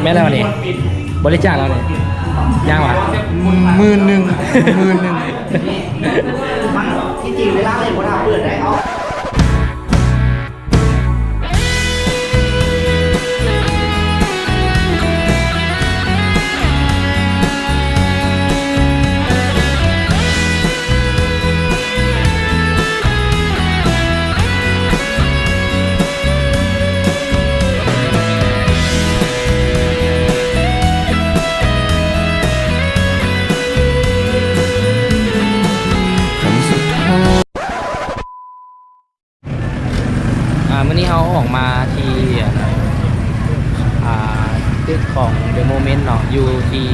ແມ່ນແລ້ວນີ້ ບໍລິຈາກແລ້ວນີ້ ຍັງຫວາ? ໝື່ນໜຶ່ງ ໝື່ນໜຶ່ງ. ທີ່ຈິງເວລາເລີຍບໍ່ໄດ້ເປີດໄດ້ ເອົາ. ອ່າ ມື້ນີ້ເຮົາອອກມາທີ່ ອ່າ ຕຶກຂອງ The Moment ເນາະ ຢູ່ທີ່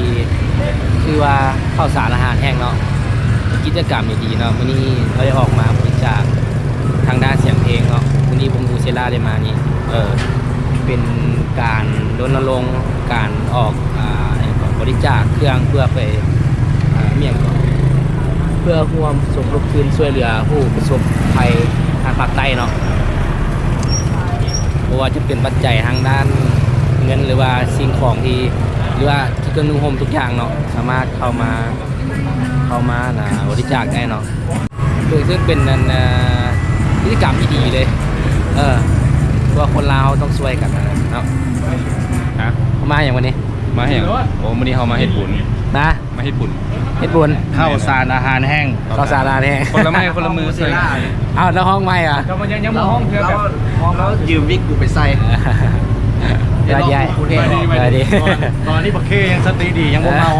ຄືວ່າເຂົ້າສານອາຫານແຫ້ງເນາະ ກິດຈະກຳດີໆເນາະ. ມື້ນີ້ເຮົາໄດ້ອອກມາບໍລິຈາກທາງດ້ານສຽງເພງເນາະ. ມື້ນີ້ວົງອູເຊລາໄດ້ມານີ້ ເອີ ເປັນການລົນນະລົງ ການອອກ ອ່າ ຫຍັງເກາະ ບໍລິຈາກເຄື່ອງເພື່ອໄປ ອ່າ ຫຍັງເກາະ ເພື່ອຮ່ວມສົມທົບທຶນຊ່ວຍເຫຼືອຜູ້ປະສົບໄພທາງພາກໃຕ້ເນາະ. ບໍ່ວ່າຈະເປັນປັດໄຈທາງດ້ານເງິນ ຫຼືວ່າສິ່ງຂອງທີ່ ຫຼືວ່າເຄື່ອງນຸ່ງຫົ່ມທຸກຢ່າງເນາະ ສາມາດເຂົ້າມາ ເຂົ້າມານະ ບໍລິຈາກໄດ້ເນາະ. ເຊິ່ງເປັນອັນ ເອີ ກິດຈະກຳທີ່ດີເລີຍ ເອີ ເພາະວ່າຄົນລາວເຮົາຕ້ອງຊ່ວຍກັນນະເນາະ. ຮະ? ເຮົາມາຫຍັງມື້ນີ້? ມາຫຍັງ? ໂອ້ ມື້ນີ້ເຮົາມາເຮັດບຸນນະ. ມາເຮັດບຸນ ເຮັດບຸນ ເຂົ້າສານອາຫານແຫ້ງ ເຂົ້າສານອາຫານແຫ້ງ ຄົນລະໄມ້ຄົນລະມືຊ່ວຍກັນ. ເອົ້າ ແລ້ວຮ້ອງໃໝ່ຫວາ? ກໍມັນຍັງ ຍັງບໍ່ຮ້ອງເທື່ອ ລາວຢືມວິກກູໄປໃສ່. ສະບາຍດີ ສະບາຍດີ. ຕອນ ຕອນນີ້ບັກເຄຍັງສະຕິດີ ຍັງບໍ່ເມົາ.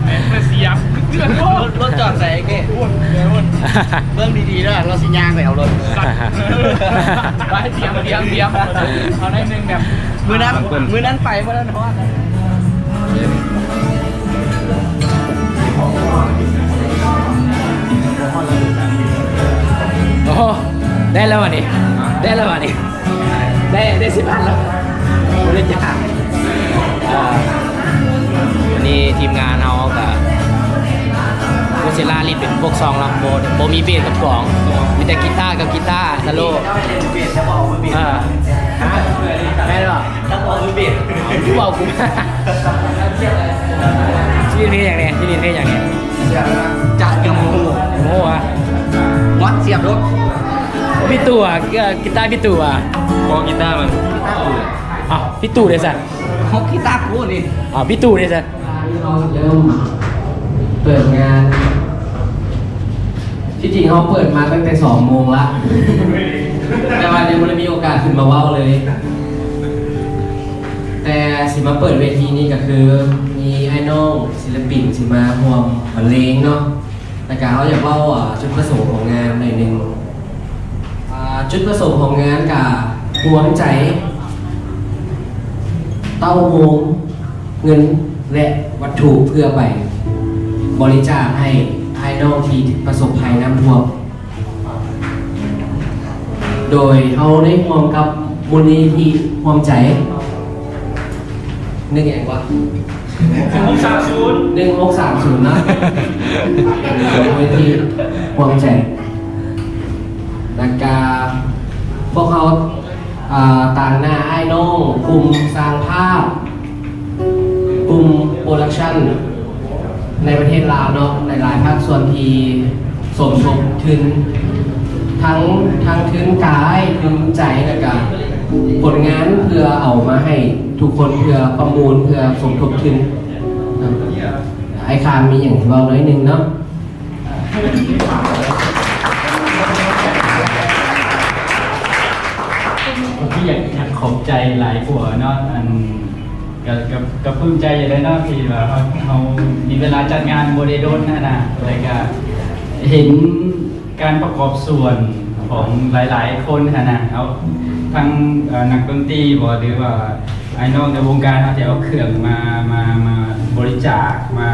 ແມ່ນ ເສຍ ລົດ ລົດຈອດໃສເຄ? ເບິ່ງດີໆເດີ ລາວຊິຍ່າງໄປເອົາລົດ. ໄປ ຕຽມ ຕຽມ ຕຽມ ເອົາໜ້ອຍໜຶ່ງແບບ ມື້ນັ້ນ ມື້ນັ້ນໄປ ມື້ນັ້ນຮອດ. ໂອ້ໂຫ ໄດ້ແລ້ວຫວານີ້ ໄດ້ແລ້ວຫວານີ້ ໄດ້ ໄດ້ສິບພັນແລ້ວ ບໍ່ໄດ້ຈ້າງ. ເອີ ອັນນີ້ທີມງານເຮົາກະ ໂກເຊລາຫຼິ້ນເປັນພວກຊອງເນາະ ບໍ່ ບໍ່ມີເບສກັບກອງ ມີແຕ່ກີຕາກັບກີຕາສະໂລ. ເອີ ຮະ? ແມ່ນບໍ່? ເວົ້າກູ ຊິຫຼິ້ນເພງຫຍັງແດ່? ຊິຫຼິ້ນເພງຫຍັງແດ່? ຈັກຍັງບໍ່ຮູ້ ບໍ່ຮູ້ຫວາ? ວັດສຽບລົດ ບິຕູຫວາ? ເອີ ກີຕາບິຕູຫວາ? ບໍ່ ກີຕາມັນ ອ້າວ ບິຕູເດ້ຊັ້ນ? ເອົາ ກີຕາກູນີ້ ອ້າວ ບິຕູເດ້ຊັ້ນ? ເລີ່ມເປີດງານ ທີ່ຈິງເຮົາເປີດມາຕັ້ງແຕ່ສອງໂມງລະ ແຕ່ວ່າຍັງບໍ່ໄດ້ມີໂອກາດຂຶ້ນມາເວົ້າເລີຍ. ແຕ່ຊິມາເປີດເວທີນີ້ກໍຄືມີອ້າຍນ້ອງສິລະປິນຊິມາຮ່ວມບັນເລງເນາະ ແລ້ວກໍເຮົາຢາກເວົ້າ ອ່າ ຈຸດປະສົງຂອງງານໜ້ອຍໜຶ່ງ. ອ່າ ຈຸດປະສົງຂອງງານກະຮວມໃຈເຕົ້າໂຮມເງິນ ແລະ ວັດຖຸເພື່ອໄປບໍລິຈາກໃຫ້ອ້າຍນ້ອງທີ່ປະສົບໄພນ້ຳຖ້ວມ ໂດຍເຮົາໄດ້ຮ່ວມກັບມູນນິທິຮ່ວມໃຈ ໜຶ່ງຫຍັງວະ? ໜຶ່ງຫົກສາມສູນ ໜຶ່ງຫົກສາມສູນເນາະ ເປັນເວທີຮ່ວມໃຈ ແລ້ວກະພວກເຮົາ ອ່າ ຕາງໜ້າອ້າຍນ້ອງ ກຸ່ມສ້າງພາບ ກຸ່ມໂປຣດັກຊັນໃນປະເທດລາວເນາະ ຫຼາຍໆພາກສ່ວນທີ່ສົມທົບທຶນ ທັງ ທັງທຶນກາຍ ທຶນໃຈ ແລ້ວກະຜົນງານ ເພື່ອເອົາມາໃຫ້ທຸກຄົນ ເພື່ອປະມູນ ເພື່ອສົມທົບທຶນ. ອ້າຍຄາມມີຫຍັງຊິເວົ້າໜ້ອຍໜຶ່ງເນາະ? ກໍຄືຢາກ ຢາກຂອບໃຈຫຼາຍກວ່າເນາະ ອັນ ກໍ ກໍ ກໍປຶ້ມໃຈຢູ່ເດ້ເນາະ ທີ່ວ່າເຮົາ ເຮົາມີເວລາຈັດງານບໍ່ໄດ້ດົນຫັ້ນນະ ແລ້ວກໍເຫັນການປະກອບສ່ວນຂອງຫຼາຍໆຄົນຫັ້ນນະ ເອົາ ທັງ ເອີ ນັກດົນຕີບໍ ຫຼືວ່າອ້າຍນ້ອງໃນວົງການເຮົາທີ່ເອົາເຄື່ອງມາ ມາ ມາບໍລິຈາກ ມາ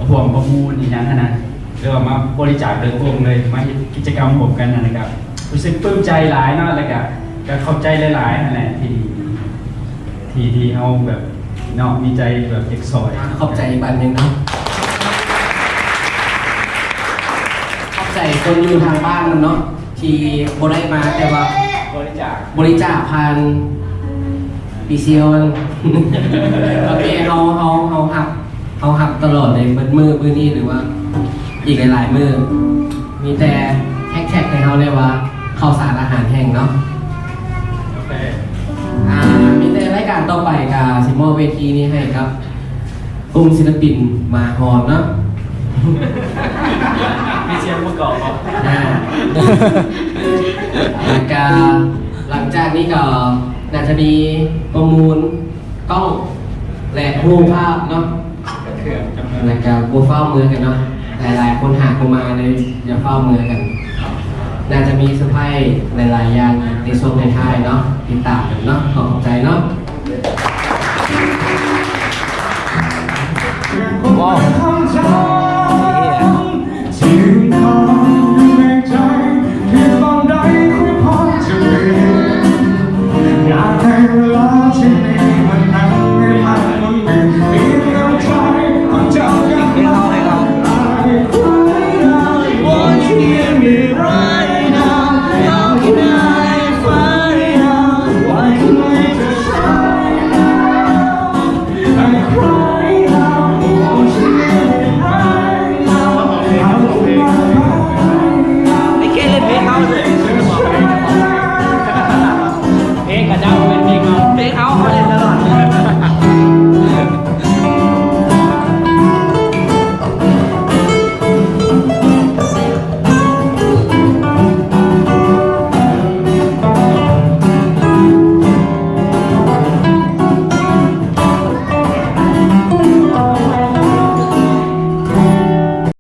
ຮ່ວມປະມູນອີ່ຫຍັງຫັ້ນນະ ຫຼືວ່າມາບໍລິຈາກໂດຍກົງເລີຍ ມາເຮັດກິດຈະກຳຮ່ວມກັນຫັ້ນນະ ກໍຮູ້ສຶກປຶ້ມໃຈຫຼາຍເນາະ ແລ້ວກະ ກະຂອບໃຈຫຼາຍໆຫັ້ນແຫຼະ ທີ່ ທີ່ ທີ່ເຮົາແບບເນາະ ມີໃຈແບບຢາກຊ່ອຍ. ຂອບໃຈອີກບັດໜຶ່ງເນາະ ຂອບໃຈຄົນຢູ່ທາງບ້ານນຳເນາະ ທີ່ບໍ່ໄດ້ມາ ແຕ່ວ່າບໍລິຈາກ ບໍລິຈາກຜ່ານ ອີຊີອອນ ໂອເຄ ເຮົາ ເຮົາ ເຮົາຮັບ ເຮົາຮັບຕະຫຼອດເລີຍ ເບິດມື້ ມື້ນີ້ ຫຼືວ່າອີກຫຼາຍໆມື້ ມີແຕ່ແທັກໆໃຫ້ເຮົາໄດ້ວ່າ ເຂົ້າສານອາຫານແຫ້ງເນາະ. ໂອເຄ ອ່າ ມີແຕ່ລາຍການຕໍ່ໄປກະຊິມອບເວທີນີ້ໃຫ້ກັບກຸ່ມສິນລະປິນໝາຫອມເນາະ. ມີສຽງປະກອບບໍ່? ອ່າ ແລ້ວກະຫຼັງຈາກນີ້ກໍໜ້າຈະມີປະມູນກ້ອງ ແລະ ຮູບພາບເນາະ. ແລ້ວກະບໍ່ຟ້າວເມືອກັນເນາະ ຫຼາຍໆຄົນຫາບໍ່ມາເລີຍ ຢ່າຟ້າວເມືອກັນ. ໜ້າຈະມີເຊີໄພຫຼາຍໆຢ່າງໃນຊ່ວງທ້າຍໆເນາະ ຕິດຕາມກັນເນາະ. ຂໍຂອບໃຈເນາະ.